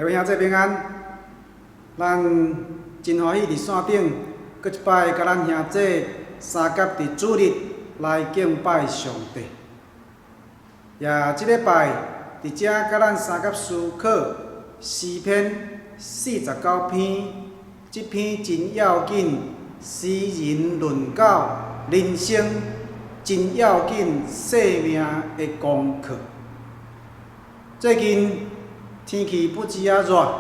各位兄弟平安，咱真歡喜佇線頂，閣一擺佮咱兄弟相佮佇主日來敬拜上帝。也這禮拜佇遮佮咱相佮思考詩篇四十九篇，這篇真要緊，詩人論到人生真要緊生命的功課。最近天氣不止仔熱，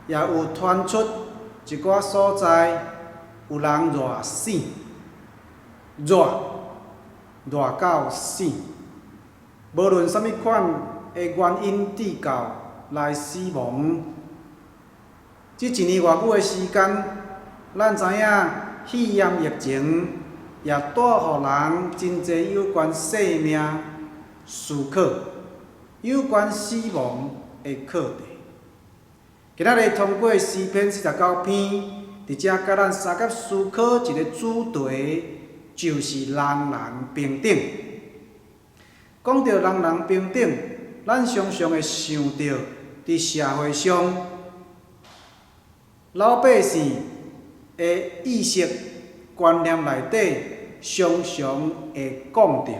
也有傳出一寡所在有人熱死，熱熱到死，無論啥物款的原因致到來死亡。這一年偌久的時間，咱知影肺炎疫情也帶予人真濟有關生命思考、有關死亡的課題。今仔日通過詩篇四十九篇，佇遮佮咱相佮思考一个主題，就是人人平等。講到人人平等，咱常常會想著佇社會上老百姓的意識觀念內底，常常會講著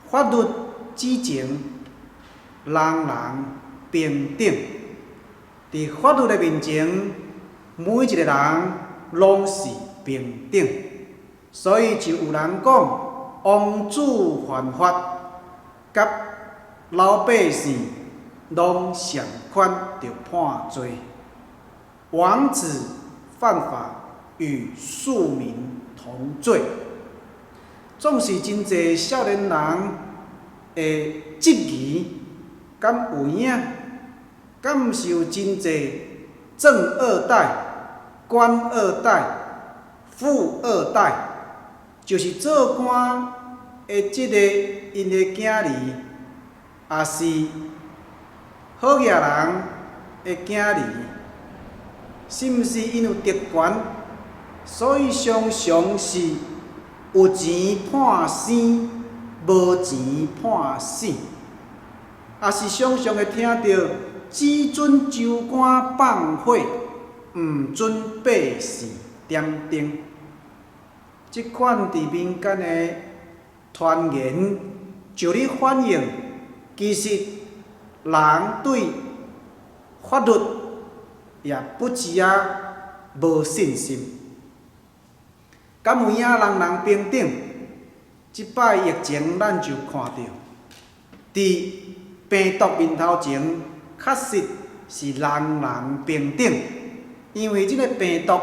法律之前，人人平等。佇法律的面前，每一个人攏是平等。所以就有人講，王子犯法，佮老百姓攏相款著判罪。王子犯法與庶民同罪，總是真濟少年人會質疑，敢有影？敢毋是有真濟政二代、官二代、富二代，就是做官的這个𪜶的囝兒，抑是好額人的囝兒，是毋是𪜶有特權？所以常常是有錢判生，無錢判死，抑是常常會聽著只準州官放火，毋準百姓點燈。這款佇民間的傳言，就咧反映，其實人對法律也不止仔無信心。敢有影人人平等？這擺疫情，咱就看著，佇病毒面頭前，確實是人人平等。因為這个病毒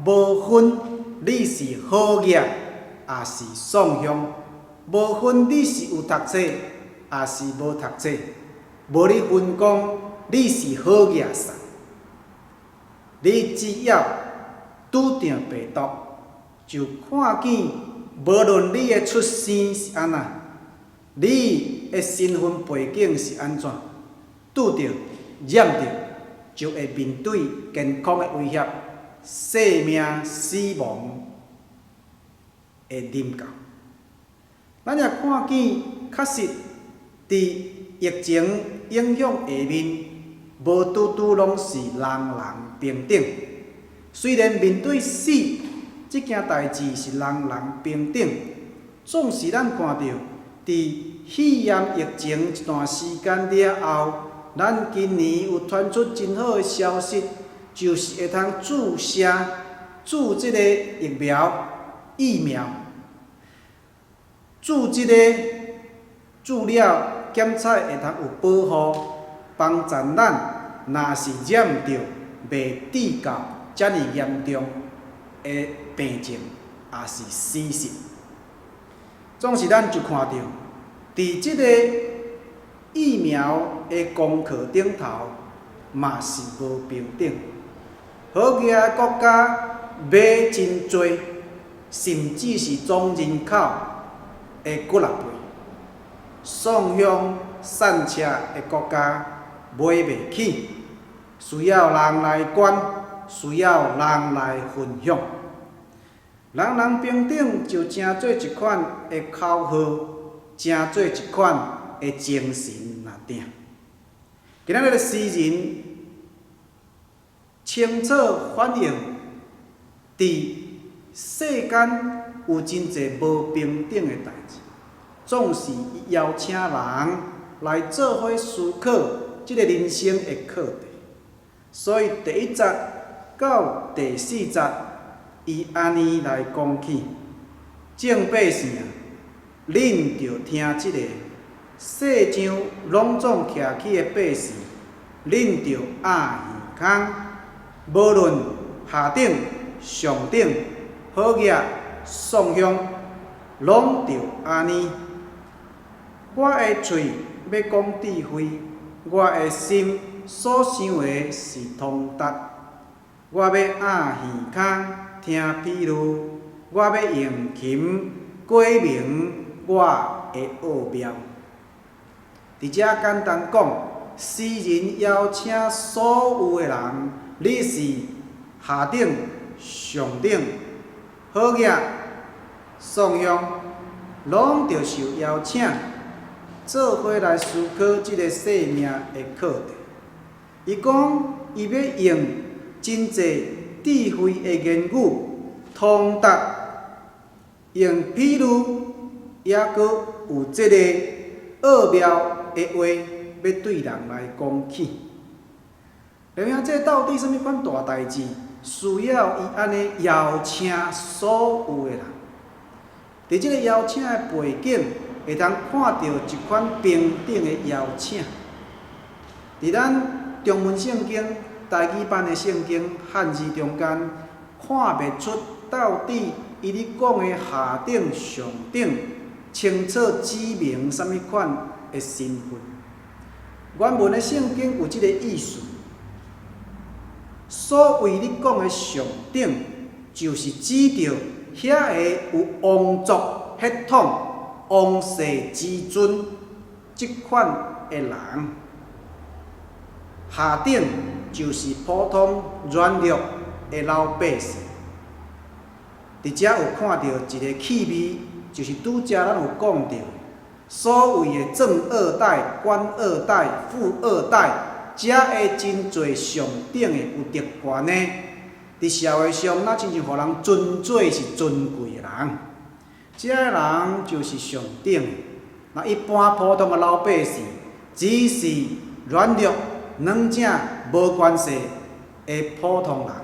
無分你是好額，抑是喪鄉，無分你是有讀冊，抑是無讀冊，無咧分講你是好額啥，你只要拄著病毒，就看見無論你的出生是按怎，你的身份背景是按怎，拄著染著，就會面對健康的威脅、生命死亡的臨到。咱也看見，確實佇疫情影響下面，無拄拄攏是人人平等。雖然面對死這件代誌是人人平等，總是咱看著佇肺炎疫情一段時間了後，咱今年有傳出真好的消息，就是會通注射注這个疫苗疫苗，注這个注了檢測會通有保護，幫助咱若是染著袂致到遮爾嚴重的病症，抑是死實。總是咱就看著，佇這个疫苗的功課頂頭，嘛是無平等。好額的國家買真濟，甚至是總人口的幾若倍。喪鄉散赤的國家買袂起，需要人來捐，需要人來分享。人人平等就成做一款的口號，成做一款的精神若定。今仔日的詩人清楚反映，佇世間有真濟無平等的代誌，總是伊邀請人來做伙思考這个人生的課題。所以第一節到第四節，伊按呢來講起：眾百姓啊，恁著聽這个；世上攏總徛起的百姓，恁著掩耳空。無論下等、上等、好額、喪鄉，攏著按呢。我的喙欲講智慧，我的心所想的是通達。我欲掩耳空聽譬喻，我欲用琴解明我的奧妙。佇遮簡單講，詩人邀請所有的人，你是下等、上等、好額、喪鄉，攏著受邀請，做伙來思考這个生命的課題。伊講，伊欲用真濟智慧的言語，通達，用譬喻，抑閣有這个奧妙的話，欲對人來講起。然後，這到底啥物款大代誌，需要伊按呢邀請所有的人？佇這个邀請的背景，會通看著一款平等的邀請。佇咱中文聖經、台語版的聖經漢字中間，看袂出到底伊咧講的下等、上等，清楚指明啥物款的身份。原文的聖經有這个意思。所謂咧講的上等，就是指著遐个有王族血統、王室之尊這款的人。下等就是普通軟弱的老百姓。佇遮有看著一个氣味，就是拄才咱有講著，所謂的政二代、官二代、富二代，遮的真濟上等的有特權的，佇社會上，若親像予人尊做是尊貴的人，這个人就是上等的。若一般普通的老百姓，只是軟弱、軟正、無權勢的普通人。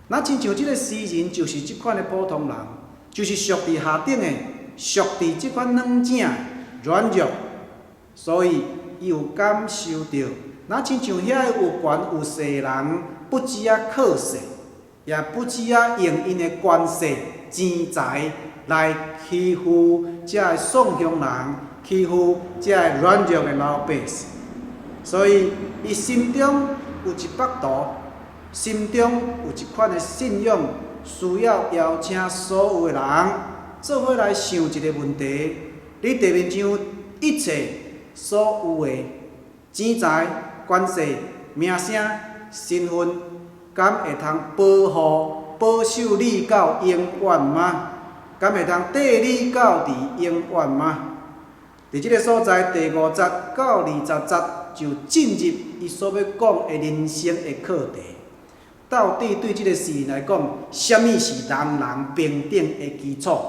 若親像這个詩人，就是這款的普通人，就是屬佇下等的，屬佇這款軟正、軟弱，所以伊有感受著，若親像遐个有權有勢的人，不止仔靠勢，也不止仔用𪜶的權勢、錢財來欺負這个喪鄉人，欺負這个軟弱的老百姓。所以，伊心中有一幅圖，心中有一款的信仰，需要邀請所有的人做伙來想一个問題：你地面上一切所有的錢財、權勢、名聲、身份，敢會通保護、保守你到永遠嗎？敢會通綴你到佇永遠嗎？佇這个所在，第五節到20節就進入伊所欲講的人生的課題。到底對這个詩人來講，啥物是人人平等的基礎？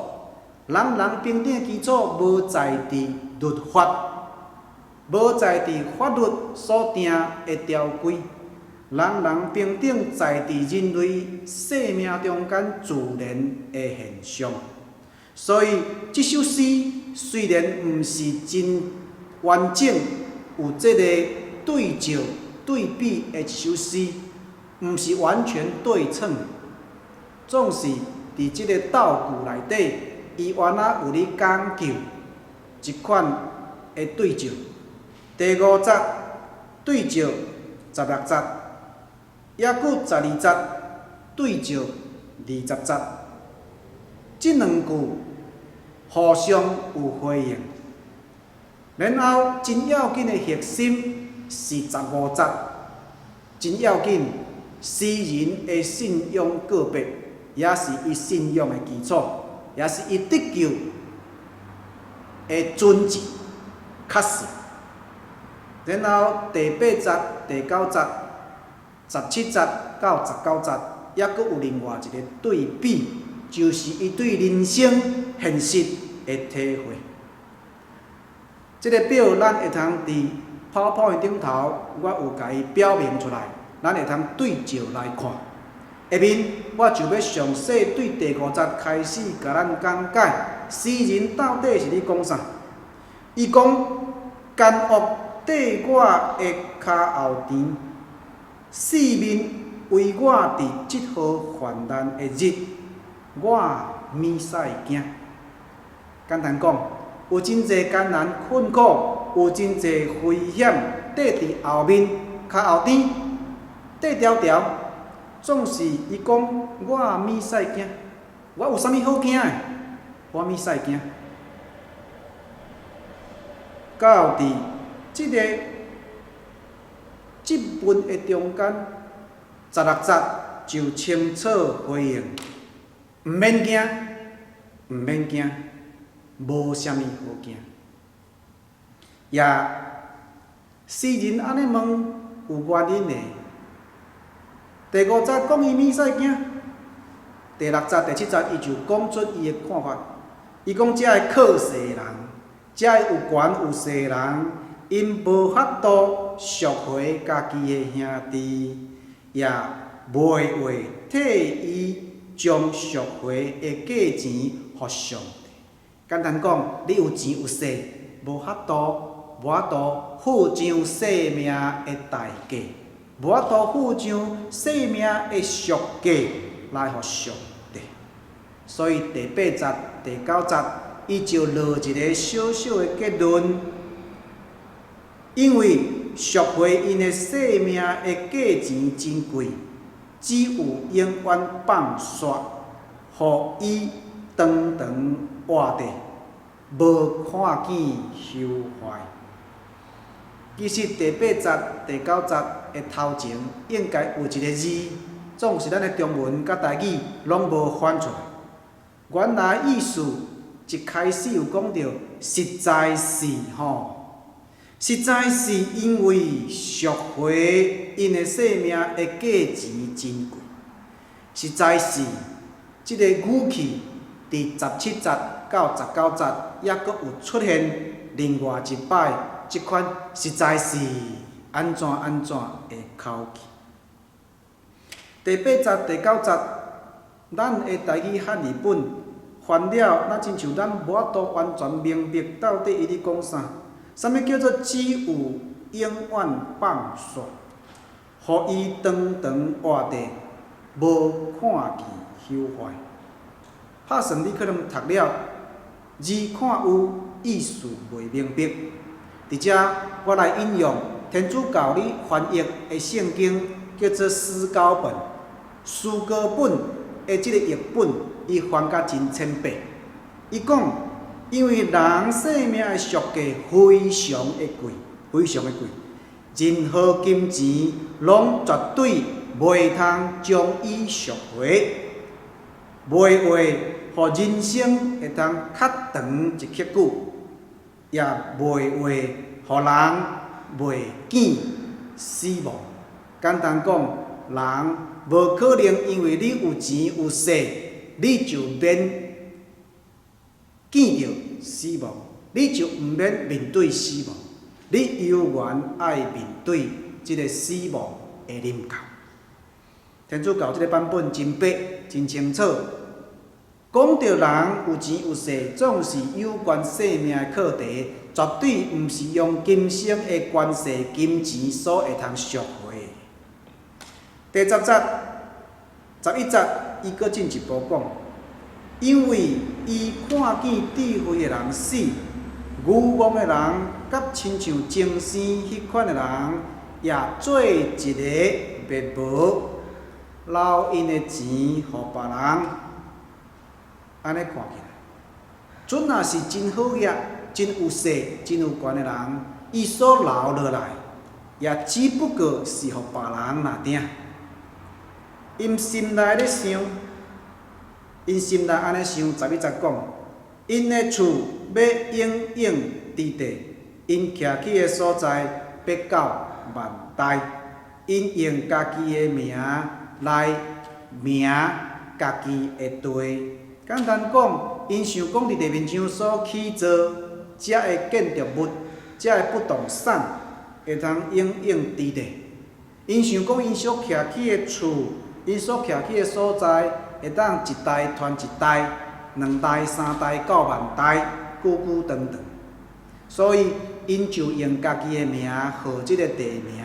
人人平等的基礎，無在佇律法，無在佇法律所定的條規。人人平等在佇人類生命中間自然的現象。所以，這首詩雖然毋是真完整，有這个對照對比的一首詩，毋是完全對稱，總是佇這个道具內底，伊原來有咧講究一款的對照。第五節對照16節，抑閣12節對照20節，這兩句互相有回應。然後真要緊的核心是15節，真要緊，詩人的信仰告白，也是伊信仰的基礎，也是伊得救的準則、確信。然後第八節、第九節、17節到19節，猶閣有另外一個對比，就是伊對人生現實的體會。這个表咱會通佇 PowerPoint 頂頭，我有共伊標明出來，咱會通對照來看。下面我就欲詳細對第五節開始共咱講解，詩人到底是咧講啥？伊講奸惡綴我的跤後腸，四面圍我佇這號患難的日，我物使驚。簡單講，有真濟艱難困苦，有真濟危險，綴佇後面，跤後腸，綴牢牢。總是伊講我物使驚，我有啥物好驚的？我物使驚。到佇這个質問的中間，16節就清楚回應，毋免驚，毋免驚，無啥物好驚。也詩人按呢問有原因的。第五節講伊物使驚，第六節、第七節伊就講出伊的看法。伊講這个靠勢的人，這个有權有勢的人，𪜶無法度贖回家己的兄弟，也賣畫替伊將贖回的價錢予上帝。簡單講，你有錢有勢，無法度付上生命的代價，無法度付上生命的贖價來予上帝。所以第八節、第九節，伊就落一个小小的結論，因為贖回𪜶的性命的價錢真貴，只有永遠放煞，予伊長長活著，無看見朽壞。其實第八節、第九節的頭前應該有一个字，總是咱的中文佮台語攏無翻出來。原來意思一開始有講著，實在是吼，實在是因為贖回𪜶的性命的價錢真貴，實在是這个語氣佇17節到19節猶閣有出現另外一擺，這款實在是按怎按怎的口氣。第八節、第九節，咱的台語漢譯本翻了，若親像咱無法度完全明白到底伊咧講啥。啥物叫做只有永遠放煞，予伊長長活著，無看見朽壞。拍算你可能讀了字看有意思袂明白。佇遮我來引用天主教咧翻譯的聖經，叫做思高本。思高本的這个譯本，伊翻甲真淺白。伊講，因為人生命的贖價非常的貴，非常的貴，任何金錢攏絕對袂通將伊贖回，賣畫予人生會通較長一刻久，也賣畫予人袂見死亡。簡單講，人無可能因為你有錢有勢，你就免見著死亡，你就毋免面對死亡，你猶原愛面對這个死亡的臨到。天主教這个版本真白、真清楚，講著人有錢有勢，總是有關生命的課題，絕對毋是用今生的權勢、金錢所會通贖回。第10節、11節，伊閣進一步講，因為伊看見智慧的人死，愚妄的人佮親像精生彼款的人，也做一个密謀，留𪜶的錢予別人。按呢看起來，準若是真好額、真有勢、真有權的人，伊所留落來，也只不過是予別人爾爾。𪜶心內咧想，𪜶心內按呢想，11節講，𪜶的厝欲永永佇地，𪜶徛起的所在欲到萬代。𪜶用家己的名來名家己的地。簡單講，𪜶想講佇地面上所起造遮的建築物、遮的不動產，會通永永佇咧。𪜶想講，𪜶所徛起的厝，𪜶所徛起的所在，會當一代傳一代，兩代、三代到萬代，久久長長。所以，𪜶就用家己的名號這个地名。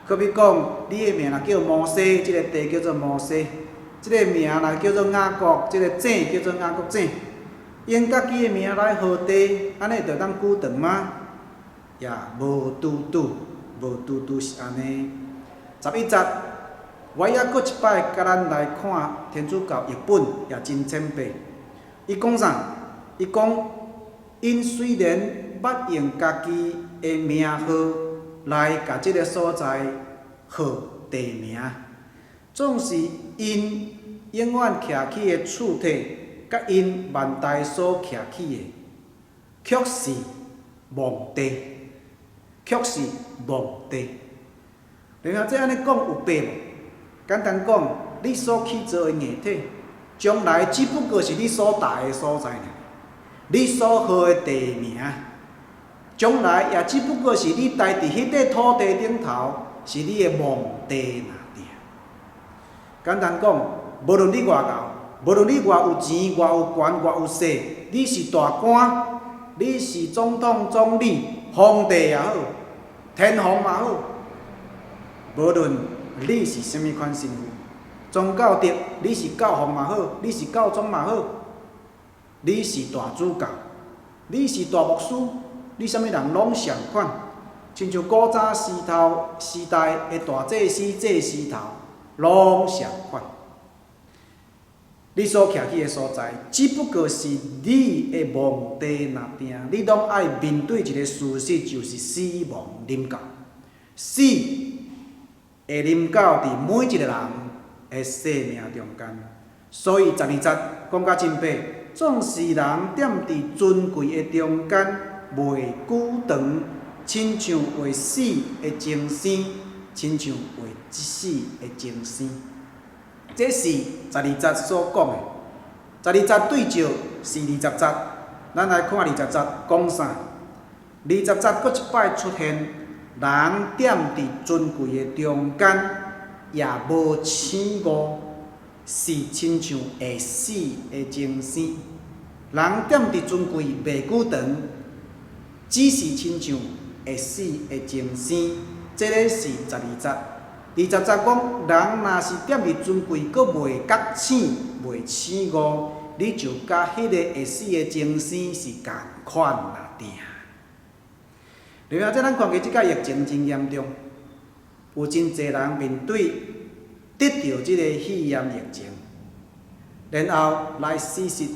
好比講，你的名若叫摩西，這个地叫做摩西；這个名若叫做雅各，這个井叫做雅各井。用家己的名來號地，按呢就當久長嗎？也無拄拄，無拄拄是按呢。11節，我猶閣一擺共咱來看天主教譯本也真淺白。伊講啥？伊講，𪜶雖然捌用家己的名號來共這个所在號地名，總是𪜶永遠徛起的厝體，佮𪜶萬代所徛起的，卻是墓地，卻是墓地。然後這按呢講有白無？簡單講，你所起造的硬體，將來只不過是你所蹛的所在爾，你所號的地名，將來也只不過是你待佇彼塊土地頂頭，是你的墓地爾。簡單講，無論你偌𠢕，無論你偌有錢、偌有權、偌有勢，你是大官，你是總統、總理、皇帝也好，天皇嘛好，無論你是啥物款身份，宗教的，你是教皇嘛好，你是教宗嘛好，你是大主教，你是大牧師，你啥物人攏相款，親像古早時頭時代的大祭司、祭司頭，攏相款。你所徛起的所在，只不過是你的墓地爾定，你攏愛面對一个事實，就是死亡臨到，死會臨到佇每一个人的生命中間。所以12節講甲真白，縱是人踮佇尊貴的中間，袂久長，親像會死的精生，親像會死的精生。這是十二節所講的。十二節對照是二十節，咱來看二十節講啥？二十節閣一擺出現，人踮佇尊貴的中間，也無醒悟，是親像會死的精生。人踮佇尊貴袂久長，只是親像會死的精生。這个是十二節。二十節講，人若是踮佇尊貴，閣袂覺醒、袂醒悟，你就佮彼个會死的精生是仝款爾定。另外，這咱看見這個疫情真嚴重，有真濟人面對得著這個肺炎疫情，然後來事實，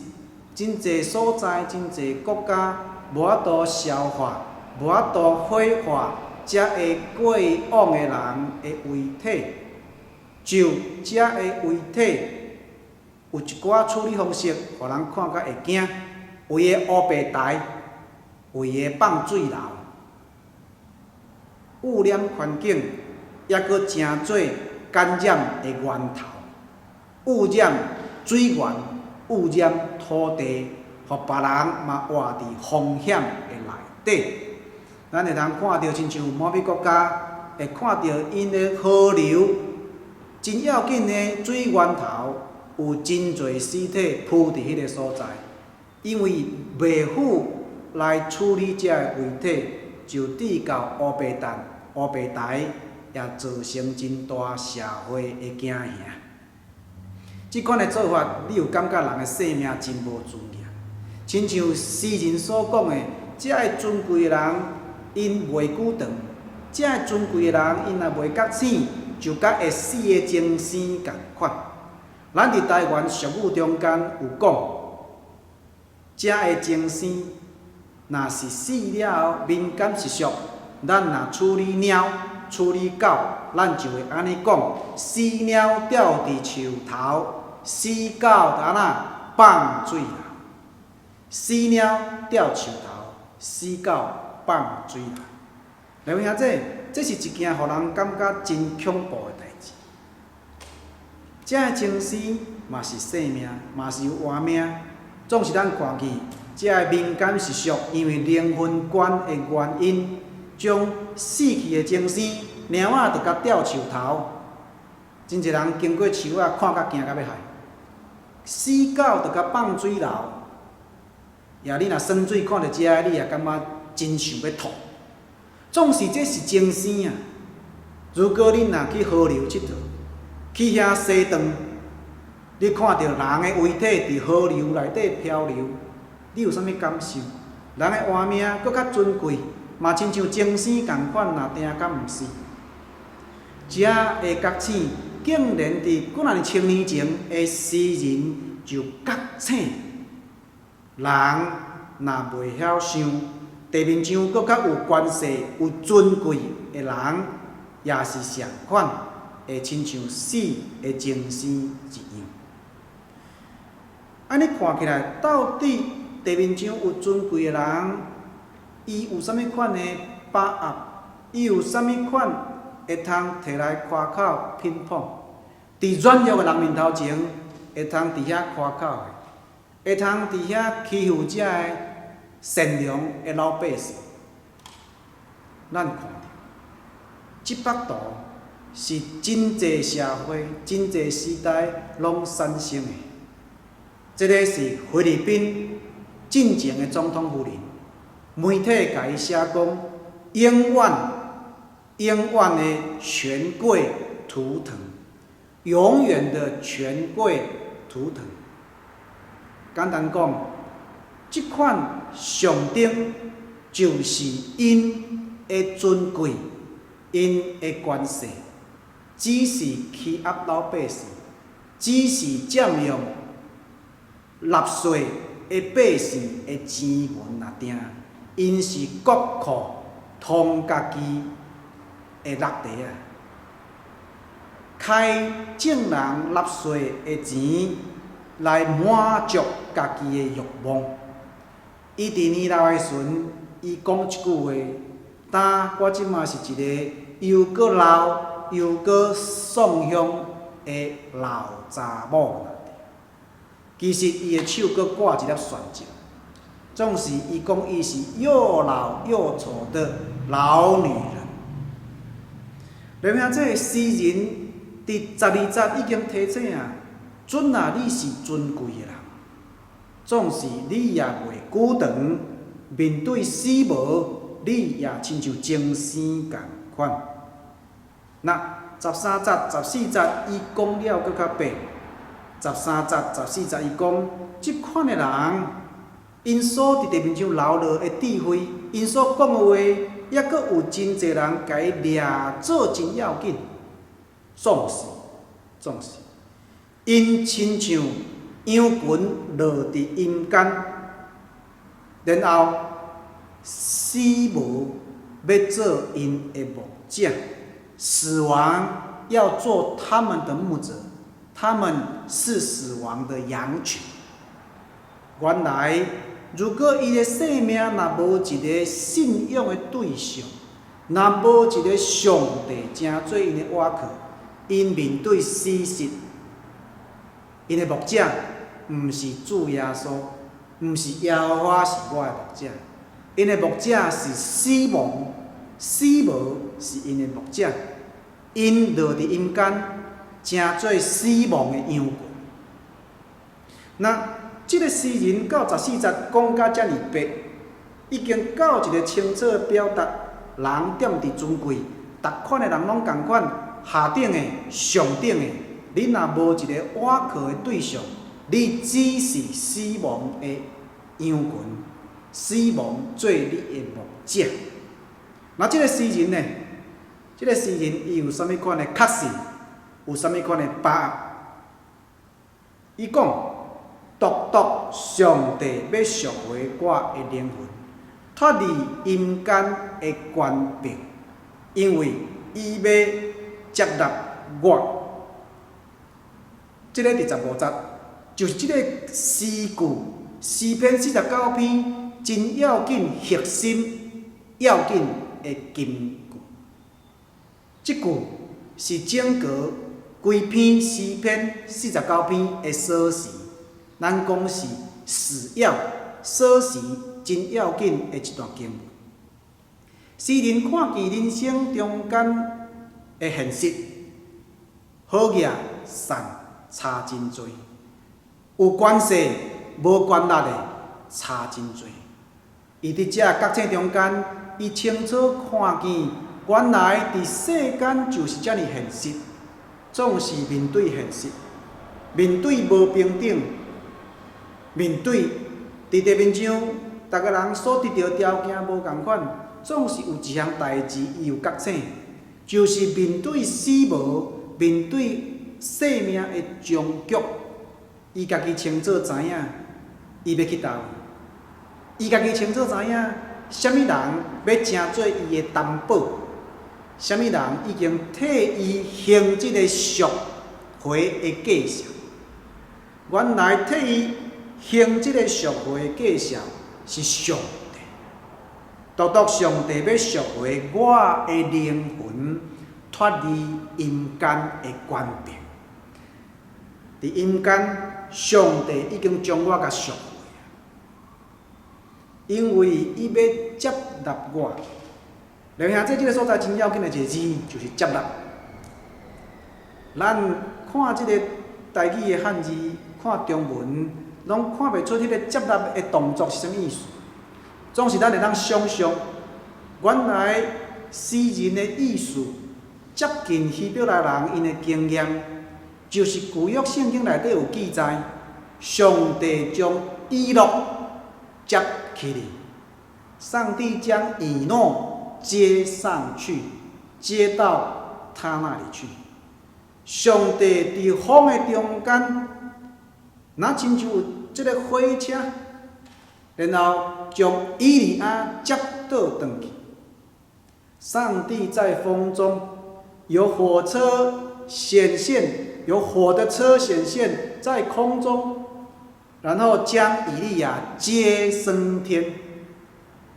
真濟所在、真濟國家無法度消化，無法度火化遮个過往的人的遺體，就遮个遺體有一寡處理方式，予人看甲會驚，規个烏白刣，規个放水流，污染環境，抑閣成做感染的源頭，污染水源，污染土地，予別人嘛活佇風險的內底。咱會通看著，親像某物國家會看著𪜶的河流，真要緊的水源頭有真濟屍體浮佇彼个所在，因為袂赴來處理這个遺體，就致到烏白誕、烏白刣，也造成真大社會的驚嚇。這款的做法，你有感覺人的生命真無尊嚴？親像詩人所講的，這个尊貴的人，𪜶袂久長；這个尊貴的人，𪜶若袂覺醒，就佮會死的精生仝款。咱佇台灣俗語中間有講，這个精生若是死了後，民間習俗，咱若處理貓、處理狗，咱就會按呢講：死貓吊佇樹頭，死狗就按怎放水流。死貓吊樹頭，死狗放水流。兩位兄弟，這是一件予人感覺真恐怖的代誌。這个情死嘛是生命，嘛是有活命。總是咱看見，這个民間習俗，因為靈魂觀的原因，將死去的情生貓仔就共吊樹頭。真濟人經過樹仔，看甲驚甲欲死。死狗就共放水流。也你若耍水看著這个，你也感覺真想欲吐。總是這是情生啊！如果恁若去河流𨑨迌，去遐洗當，你看著人的遺體佇河流內底漂流，你有啥物感受？人的活命閣較尊貴，嘛親像情生仝款，若定敢毋是？遮的覺醒，竟然佇幾若千年前的詩人就覺醒。人若袂曉想，地面上閣較有權勢、有尊貴的人，也是相款，會親像死的情生一樣。按呢看起來，到底地面上有尊貴的人，伊有啥物款的把握？伊有啥物款會通提來誇口品捧？佇軟弱的人面頭前，會通佇遐誇口的，會通佇遐欺負遮个善良的老百姓。咱看著，這幅圖是真濟社會、真濟時代攏產生的。這个是菲律賓進前的總統夫人，媒體共伊寫講，永遠、永遠的權貴圖騰，永遠的權貴圖騰。簡單講，這款象徵就是𪜶的尊貴，𪜶的權勢，只是欺壓老百姓，只是佔用納稅的百姓的錢銀爾定，𪜶是國庫劏家己的橐袋仔，開眾人納稅的錢來滿足家己的慾望。伊佇年老的時陣，伊講一句話：當我這馬是一个又閣老又閣喪鄉的老查某。其實伊的手閣掛一粒鑽石，總是伊講伊是又老又醜的老女人。然後這个詩人佇12節已經提醒啊，準啊，你是尊貴的人，總是你也袂久長，面對死亡，你也親像情生仝款。那13節、14節，伊講了閣較白。13節、14節，伊講，這款的人，𪜶所佇地面上流落的智慧，𪜶所講的話，抑閣有真濟人共伊掠做真要緊。總是，總是，𪜶親像羊群落佇陰間，然後死亡欲做𪜶的牧者，死亡要做他們的牧者。他們是死亡的羊群。原來，如果伊的生命若無一个信仰的對象，若無一个上帝成做𪜶的倚靠，𪜶面對死實，𪜶的牧者毋是主耶穌，毋是耶和華是我的牧者，𪜶的牧者是死亡，死亡是𪜶的牧者，𪜶落佇陰間，成做死亡的羊群。那這个詩人到14節講甲遮爾白，已經夠一个清楚的表達，人踮佇尊貴，逐款的人攏仝款，下等的、上等的，你若無一个倚靠的對象，你只是死亡的羊群，死亡做你的牧者。那這个詩人呢？這个詩人伊有啥物款的確信？有啥物款的把握？伊講：獨獨上帝欲贖回我的靈魂，脫離陰間的權柄，因為伊欲接納我。這个佇15節，就是這个詩句，詩篇49篇真要緊核心要緊的金句。這句是整個規篇詩篇49篇的鎖匙，咱講是死要鎖匙，真要緊的一段經文。詩人看見人生中間的現實，好額善差真濟，有權勢無權力的差真濟。伊佇這覺醒中間，伊清楚看見，原來佇世間就是遮爾現實，總是面對現實，面對無平等，面對佇地面上，逐个人所得著條件無仝款，總是有一項代誌，伊有覺醒，就是面對死亡，面對生命的終局，伊家己清楚知影，伊欲去佗位。伊家己清楚知影，啥物人欲成做伊的擔保，啥物人已經替伊行這個贖回的計數。原來替伊行這個贖回的計數是上帝，獨獨上帝欲贖回我的靈魂，脫離陰間的權柄。佇陰間，上帝已經將我共贖回，因為伊欲接納我。兩兄弟，這个所在真要緊的一个字，就是接納。咱看這个台語的漢字，看中文，攏看袂出彼个接納的動作是啥物意思。總是咱會當想像，原來詩人的意思，接近希伯來人𪜶的經驗，就是舊約聖經內底有記載，上帝將以諾接起去，上帝將以諾接上去，接到他那裡去。上帝佇風的中間，若親像有這个火車，然後將以利亞接倒轉去。上帝在風中有火車顯現，有火的車顯現在空中，然後將以利亞接升天。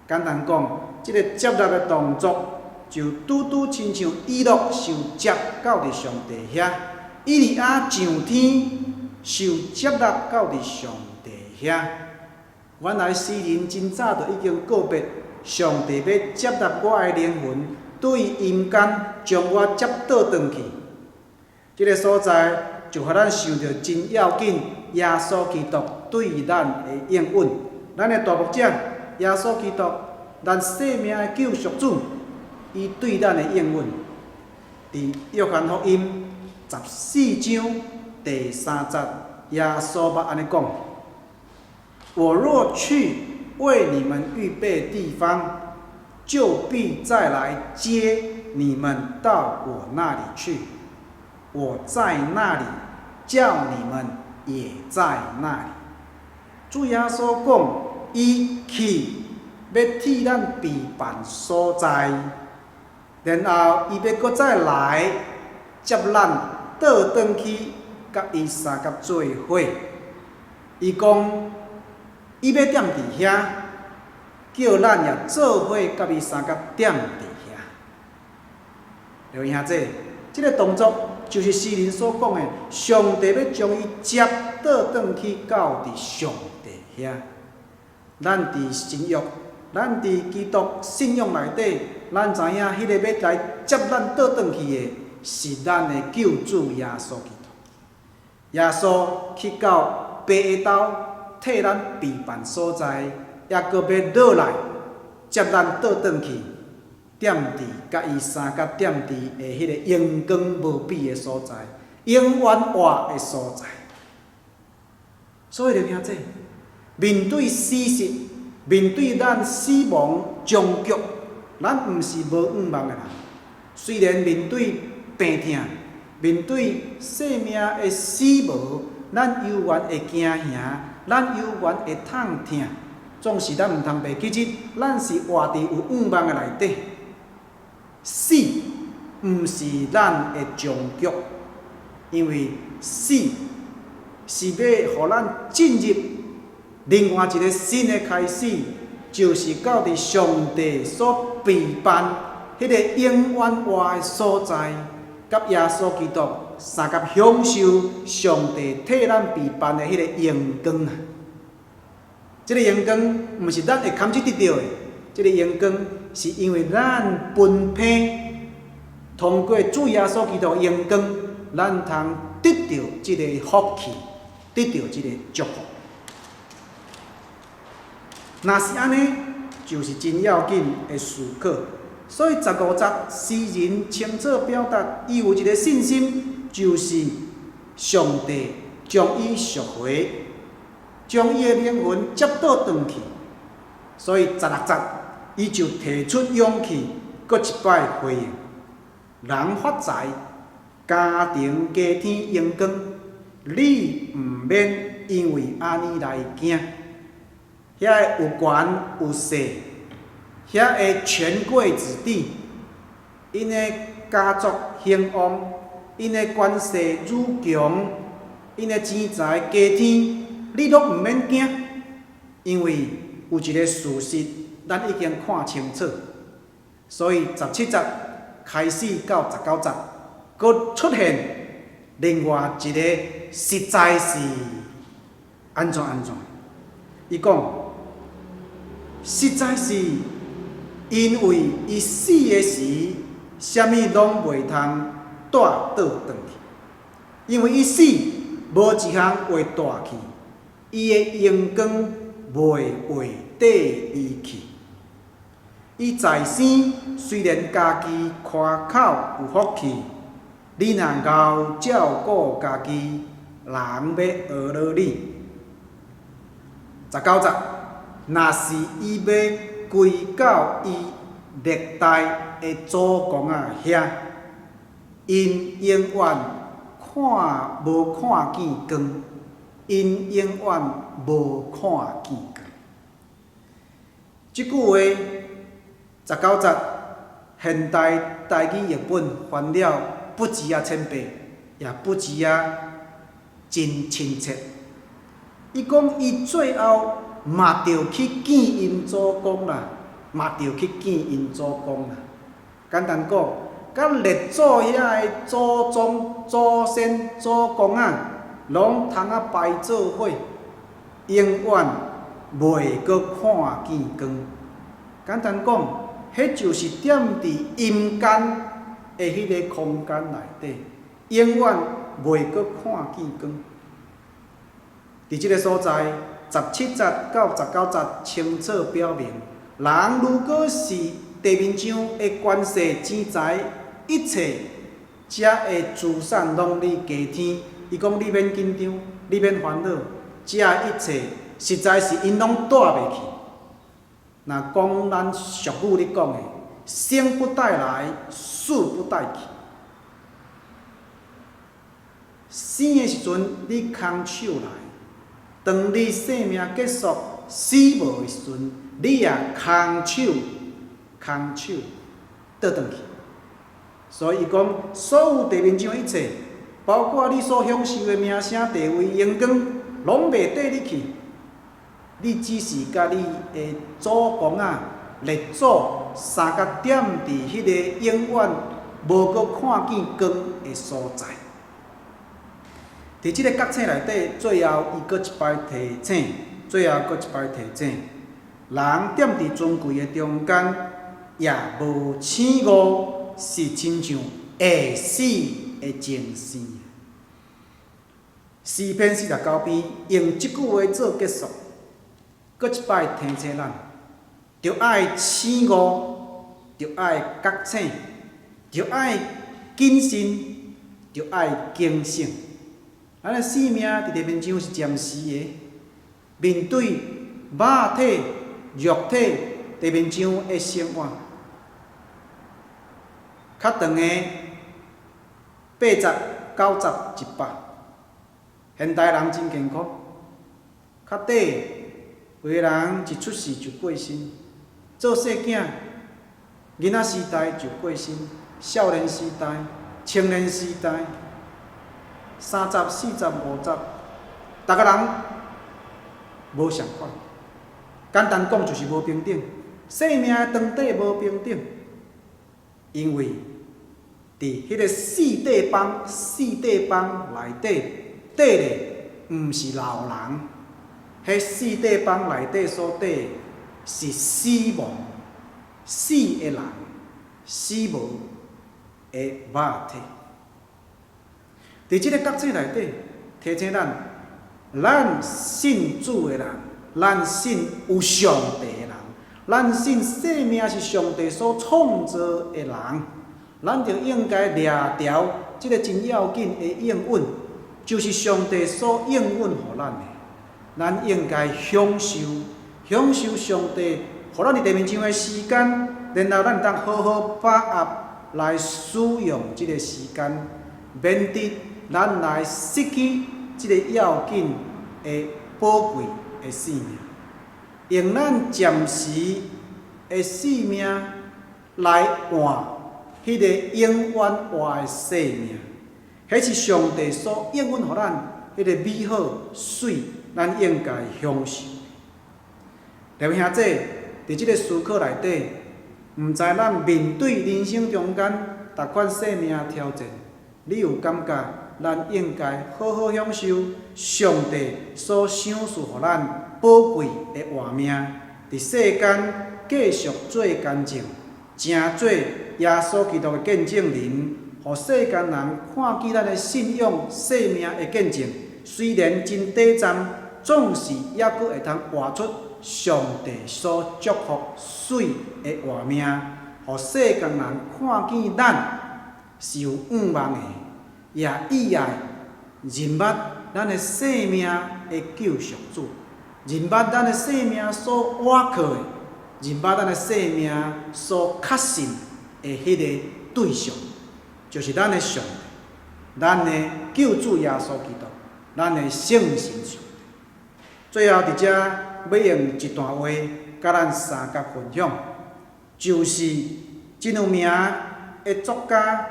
簡單講，這个接納的動作，就拄拄親像以諾受接到佇上帝遐，以利亞上天受接納到佇上帝遐。原來詩人真早就已經告別，上帝欲接納我的靈魂，對陰間將我接倒轉去。這个所在就予咱想著真要緊，耶穌基督對咱的應允，咱的大牧者耶穌基督，咱生命的救贖主，伊對咱的應允，佇約翰福音14章第3節，耶穌捌按呢講：我若去為你們預備地方，就必再來接你們到我那裡去。我在那裡，叫你們也在那裡。主耶穌講，伊去欲替咱備辦所在，然後伊欲閣再來接咱倒轉去，佮伊相佮做伙。伊講，伊欲踮佇遐，叫咱也做伙佮伊相佮踮佇遐。各位兄弟，這个動作就是詩人所講的，上帝欲將伊接倒轉去到佇上帝遐。咱佇新約，咱佇基督信仰內底，咱知影彼個欲來接咱倒轉去的，是咱的救主耶穌基督。耶穌去到爸的兜，替咱備辦所在，抑閣欲落來接咱倒轉去，踮佇佮伊相佮踮佇的彼個榮光無比的所在，永遠活的所在。所以，兄弟，面對事實，面對咱死亡終局，咱毋是無盼望的人。雖然面對病痛，面對生命的死亡，咱猶原會驚嚇，咱猶原會痛疼，總是咱毋通袂記得，咱是活佇有盼望的內底。死毋是咱的終局，因為死是欲予咱進入另外一个新的開始，就是到佇上帝所備辦彼个永遠活的所在，佮耶穌基督相佮享受上帝替咱備辦的彼个榮光啊！這个榮光毋是咱會堪得得著的，這个榮光是因為咱分配通過主耶穌基督的榮光，咱通得著這个福氣，得著這个祝福。若是按呢，就是真要緊的思考。所以十五節，詩人清楚表達，伊有一个信心，就是上帝將伊贖回，將伊的靈魂接倒轉去。所以十六節，伊就提出勇氣，閣一擺回應：人發財，家庭加添榮光，你毋免因為按呢來驚。遐个有權有勢，遐个權貴子弟，𪜶的家族興旺，𪜶的權勢愈強，𪜶的錢財加添，你攏毋免驚，因為有一个事實，咱已經看清楚。所以十七節開始到十九節，閣出現另外一个實在是按怎按怎？伊講，實在是因為伊死的時，啥物攏袂通帶倒轉去，因為伊死，無一項會帶去，伊的榮光袂會綴伊去。伊在生雖然家己誇口有福氣，你若𠢕照顧家己，人欲呵咾你。十九節，若是伊欲歸到伊歷代的祖公仔遐，𪜶永遠看無看見光，𪜶永遠無看見光。這句話十九節，現代台語譯本翻了不止仔淺白，也不止仔真親切。伊講伊最後嘛著去見𪜶祖公啦，嘛著去見𪜶祖公啦。簡單講，佮列祖遐的祖宗、祖先、祖公仔，攏通仔排做伙，永遠袂閣看見光。簡單講，彼就是踮佇陰間的彼个空間內底，永遠袂閣看見光。佇這个所在，十七節到十九節清楚表明，人如果是地面上的權勢、錢財，一切遮的資產攏咧加添，伊講你免緊張，你免煩惱，遮一切實在是𪜶攏帶袂去。若講咱俗語咧講的，生不帶來，死不帶去。生的時陣你空手來，當你生命結束、死無的時陣，你也空手空手倒轉去。所以伊講，所有地面上一切，包括你所享受的名聲、地位、榮光，攏袂綴你去。你只是佮你的祖公仔、列祖相佮踮佇彼个永遠無閣看見光的所在。佇這个覺醒內底，最後伊閣一擺提醒，最後閣一擺提醒，人踮佇尊貴的中間，也無醒悟，是親像會死的情形。詩篇49篇用這句話做結束，閣一擺提醒咱，著愛醒悟，著愛覺醒，著愛謹慎，著愛警醒。咱的生命佇地面上是暫時的，面對肉體、肉體地面上的生活，較長的80、90、100，現代人真健康。較短，有的人一出世就過身，做細囝，囡仔時代就過身，少年時代、青年時代，30、40、50，逐个人無仝款。簡單講就是無平等。生命的長短無平等，因為佇彼个四塊枋、四塊枋內底綴的，毋是老人，彼四塊枋內底所綴的是死亡、死的人、死亡的肉體。佇這个覺醒內底，提醒咱，咱信主的人，咱信有上帝的人，咱信生命是上帝所創造的人，咱就應該掠著這个真要緊的應允，就是上帝所應允予咱的。咱應該享受，享受上帝予咱佇地面上的時間，然後咱會當好好把握來使用這个時間，免得咱來失去這个要緊的寶貴的生命，用咱暫時的性命來換彼个永遠活的生命，彼是上帝所應允予咱彼个美好媠，咱應該享受。列位兄弟，佇這个思考內底，毋知咱面對人生中間逐款生命挑戰，你有感覺咱應該好好享受上帝所賞賜予咱寶貴的活命，佇世間繼續做見證，成做耶穌基督的見證人，予世間人看見咱的信仰生命的見證。雖然真短暫，總是猶閣會通活出上帝所祝福媠的活命，予世間人看見咱是有向望的，也意愛認捌咱的生命的救贖主，認捌咱的生命所倚靠的，認捌咱的生命所確信的彼个對象，就是咱的上帝，咱的救主耶穌基督，咱的聖神上帝。最後佇遮欲用一段話，佮咱相佮分享，就是真有名的作家，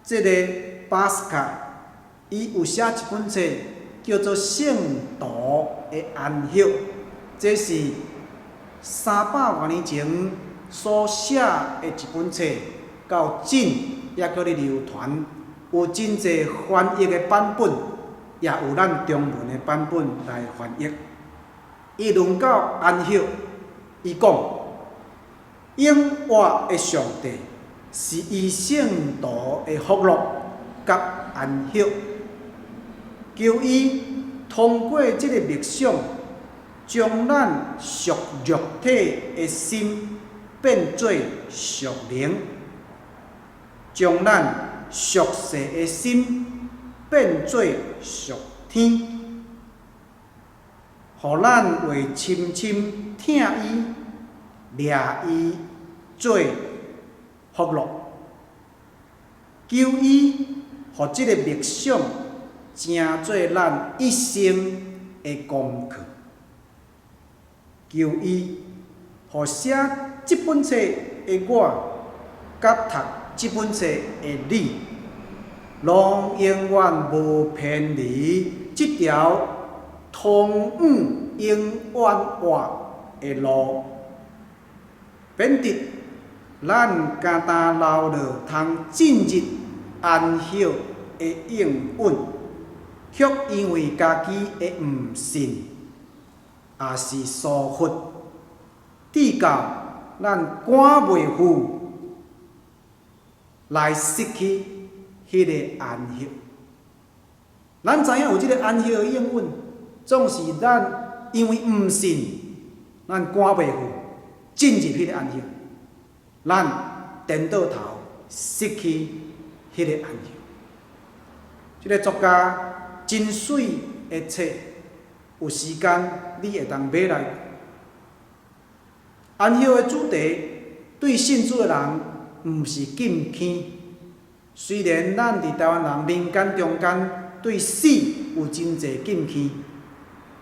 這个巴斯卡，伊有寫一本冊叫做《聖徒的安息》，這是300外年前所寫的一本冊，到今猶閣咧流傳，有真濟翻譯的版本，也有咱中文的版本來翻譯。伊論到安息，伊講永活的上帝是伊聖徒的福樂佮安息，求伊通過這个默想，將咱屬肉體的心變做屬靈，將咱屬世的心變做屬天，予咱會深深疼伊、掠伊做福樂，求伊予這个默想成做咱一生的功課。求伊予寫這本冊的我，佮讀這本冊的你，攏永遠無偏離這條通往永遠活的路，免得咱干焦留落通進入安息的應允，卻因為家己的毋信，抑是疏忽，致到咱趕袂赴來失去彼个安息。咱知影有這个安息的應允，總是咱因為毋信，咱趕袂赴進入彼个安息，咱顛倒頭失去彼个安息。這个作家真媠的冊，有時間你會當買來。安息的主題對信主的人毋是禁忌。雖然咱佇台灣人民間中間對死有真濟禁忌，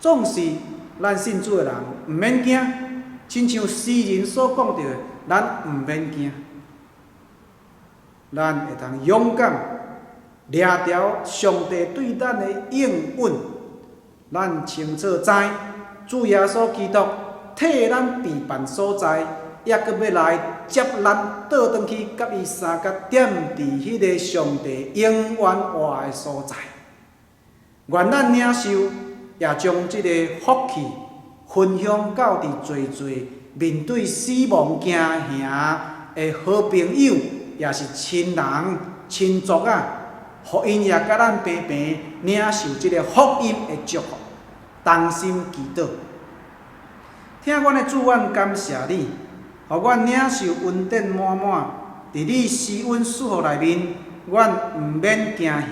總是咱信主的人毋免驚。親像詩人所講著的，咱毋免驚，咱會通勇敢掠著上帝對咱的應允。咱清楚知，主耶穌基督替咱備辦所在，猶閣欲來接咱倒轉去，佮伊相佮踮佇彼个上帝永遠活的所在。願咱領受，也將這个福氣分享到佇濟濟面對死亡驚嚇的好朋友，也是親人親族啊，予𪜶也佮咱平平領受這个福音的祝福，同心祈禱。疼阮的主，阮感謝你，予阮領受恩典滿滿，佇你施恩賜福內面，阮毋免驚嚇。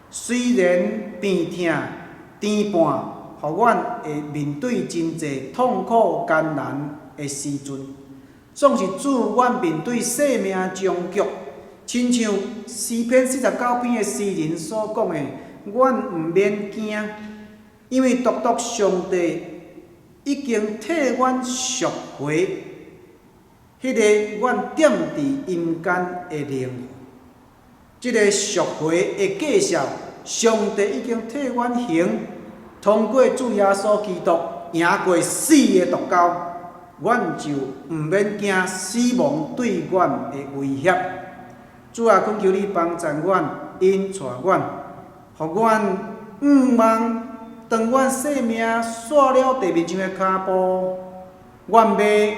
雖然病痛、甜伴，予阮會面對真濟痛苦艱難的時陣，總是主，阮面對生命終局，親像詩篇49篇的詩人所講的，阮毋免驚，因為獨獨上帝已經替阮贖回彼个阮踮佇陰間的靈魂。這个贖回的價數，上帝已經替阮還，通過主耶穌基督贏過死的毒鈎，阮就毋免驚死亡對阮的威脅。主啊，懇求你幫助阮，引帶阮，予阮向望，當阮生命煞了地面上的跤步，阮欲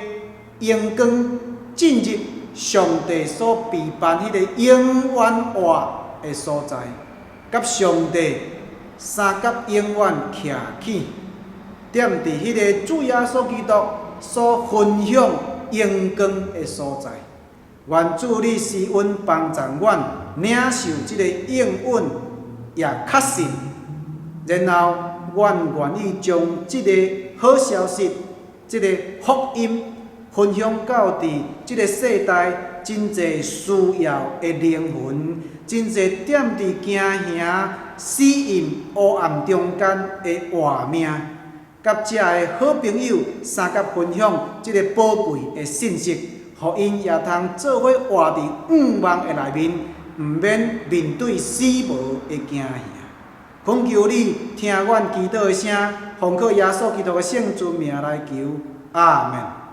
榮光進入上帝所備辦彼个永遠活的所在，佮上帝相佮永遠徛起，踮佇彼个主耶穌基督所分享榮光的所在。願主你施恩幫助阮領受這个應允，也確信，然後阮願意將這个好消息、這个福音分享到佇這个世代真濟需要的靈魂，真濟踮佇驚嚇死蔭黑暗中間的活命，佮遮的好朋友相佮分享這个寶貴的信息，予𪜶也通做伙活佇向望的內面，毋免面對死亡的驚嚇。懇求你聽阮祈禱的聲，奉靠耶穌基督的聖尊名來求，阿門。